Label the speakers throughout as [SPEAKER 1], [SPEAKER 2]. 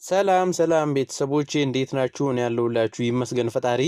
[SPEAKER 1] ሰላም ሰላም ቤተሰቦቼ፣ እንዴት ናችሁ? እኔ ያለሁላችሁ ይመስገን ፈጣሪ።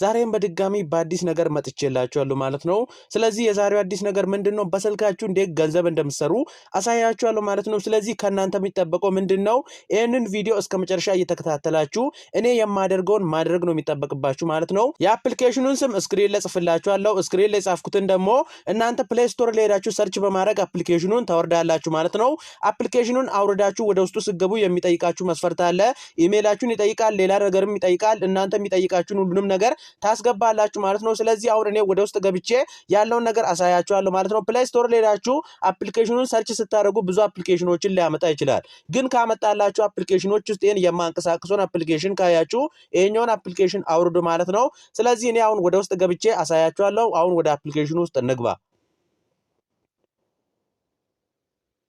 [SPEAKER 1] ዛሬም በድጋሚ በአዲስ ነገር መጥቼላችኋለሁ ማለት ነው። ስለዚህ የዛሬው አዲስ ነገር ምንድን ነው? በስልካችሁ እንዴት ገንዘብ እንደምትሰሩ አሳያችኋለሁ ማለት ነው። ስለዚህ ከእናንተ የሚጠበቀው ምንድን ነው? ይህንን ቪዲዮ እስከ መጨረሻ እየተከታተላችሁ እኔ የማደርገውን ማድረግ ነው የሚጠበቅባችሁ ማለት ነው። የ application ኑን ስም screen ላይ ጽፍላችኋለሁ። Screen ላይ የጻፍኩትን ደግሞ እናንተ Play Store ላይ ሄዳችሁ search በማድረግ application ኑን ታወርዳላችሁ ማለት ነው። Application ኑን አውርዳችሁ ወደ ውስጡ ስትገቡ የሚጠይቃችሁ መስፈርት አለ። ኢሜይላችሁን ይጠይቃል፣ ሌላ ነገርም ይጠይቃል። እናንተ የሚጠይቃችሁን ሁሉንም ነገር ታስገባላችሁ ማለት ነው። ስለዚህ አሁን እኔ ወደ ውስጥ ገብቼ ያለውን ነገር አሳያችኋለሁ ማለት ነው። Play Store ላይ ሄዳችሁ application ኑን search ስታደርጉ ብዙ application ኖችን ሊያመጣ ይችላል። ግን ካመጣላችሁ application ኖች ውስጥ ይህን የማንቀሳቅሰውን application ካያችሁ ይሄኛውን application አውርዱ ማለት ነው። ስለዚህ እኔ አሁን ወደ ውስጥ ገብቼ አሳያችኋለሁ። አሁን ወደ application ኑ ውስጥ እንግባ።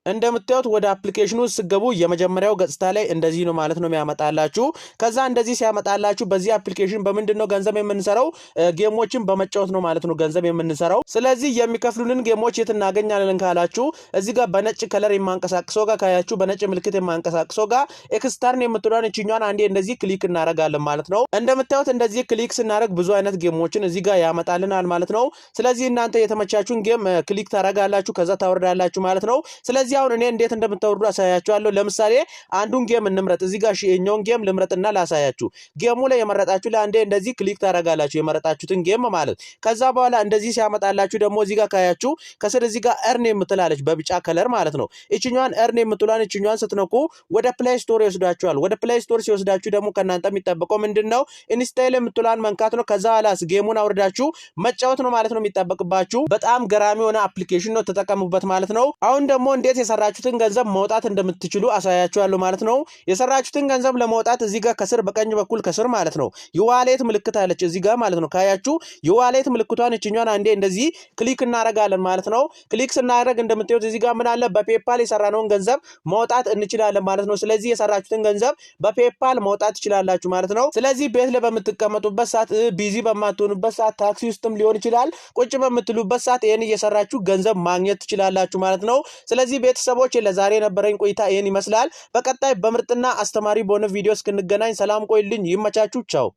[SPEAKER 1] እንደምታዩት ወደ application ኑ ስትገቡ የመጀመሪያው ገጽታ ላይ እንደዚህ ነው ማለት ነው የሚያመጣላችሁ። ከዛ እንደዚህ ሲያመጣላችሁ በዚህ application በምንድን ነው ገንዘብ የምንሰራው? Game ኦችን በመጫወት ነው ማለት ነው ገንዘብ የምንሰራው። ስለዚህ የሚከፍሉንን game ኦች የት እናገኛለን ካላችሁ እዚህ ጋር በነጭ color የማንቀሳቅሰው ጋር ካያችሁ፣ በነጭ ምልክት የማንቀሳቅሰው ጋር extra የምትሏን እችኛዋን አንዴ እንደዚህ click እናደርጋለን ማለት ነው። እንደምታዩት እንደዚህ click ስናደርግ ብዙ አይነት game ኦችን እዚህ ጋር ያመጣልናል ማለት ነው። ስለዚህ እናንተ የተመቻችሁን game click ታደርጋላችሁ፣ ከዛ ታወርዳላችሁ ማለት ነው። ስለዚህ አሁን እኔ እንዴት እንደምታወርዱ አሳያችኋለሁ። ለምሳሌ አንዱን game እንምረጥ። እዚህ ጋር ይኸኛውን game ልምረጥና ላሳያችሁ። Game ኡ ላይ የመረጣችሁ ላይ አንዴ እንደዚህ click ታደርጋላችሁ፣ የመረጣችሁትን game ማለት። ከዛ በኋላ እንደዚህ ሲያመጣላችሁ ደግሞ እዚህ ጋር ካያችሁ ከስር እዚህ ጋር earn የምትላለች በቢጫ color ማለት ነው። እችኛዋን earn የምትሏን እችኛዋን ስትነኩ ወደ Play Store ይወስዳችኋል። ወደ Play Store ሲወስዳችሁ ደግሞ ከእናንተ የሚጠበቀው ምንድን ነው? Install የምትሏን መንካት ነው። ከዛ በኋላ game ኡን አውርዳችሁ መጫወት ነው ማለት ነው የሚጠበቅባችሁ። በጣም ገራሚ የሆነ application ነው፣ ተጠቀሙበት ማለት ነው። አሁን ደግሞ እንዴት የሰራችሁትን ገንዘብ ማውጣት እንደምትችሉ አሳያችኋለሁ ማለት ነው። የሰራችሁትን ገንዘብ ለማውጣት እዚህ ጋር ከስር በቀኝ በኩል ከስር ማለት ነው የ wallet ምልክት አለች እዚህ ጋር ማለት ነው። ካያችሁ የ wallet ምልክቷን እችኛዋን አንዴ እንደዚህ click እናደርጋለን ማለት ነው። Click ስናደርግ እንደምታዩት እዚህ ጋር ምን አለ? በ PayPal የሰራነውን ገንዘብ ማውጣት እንችላለን ማለት ነው። ስለዚህ የሰራችሁትን ገንዘብ በ PayPal ማውጣት ትችላላችሁ ማለት ነው። ስለዚህ ቤት ላይ በምትቀመጡበት ሰዓት፣ busy በማትሆኑበት ሰዓት፣ ታክሲ ውስጥም ሊሆን ይችላል፣ ቁጭ በምትሉበት ሰዓት ይህን እየሰራችሁ ገንዘብ ማግኘት ትችላላችሁ ማለት ነው። ስለዚህ ቤተሰቦች፣ ለዛሬ የነበረኝ ቆይታ ይህን ይመስላል። በቀጣይ በምርጥና አስተማሪ በሆነ ቪዲዮ እስክንገናኝ ሰላም ቆዩልኝ። ይመቻችሁ። ቻው።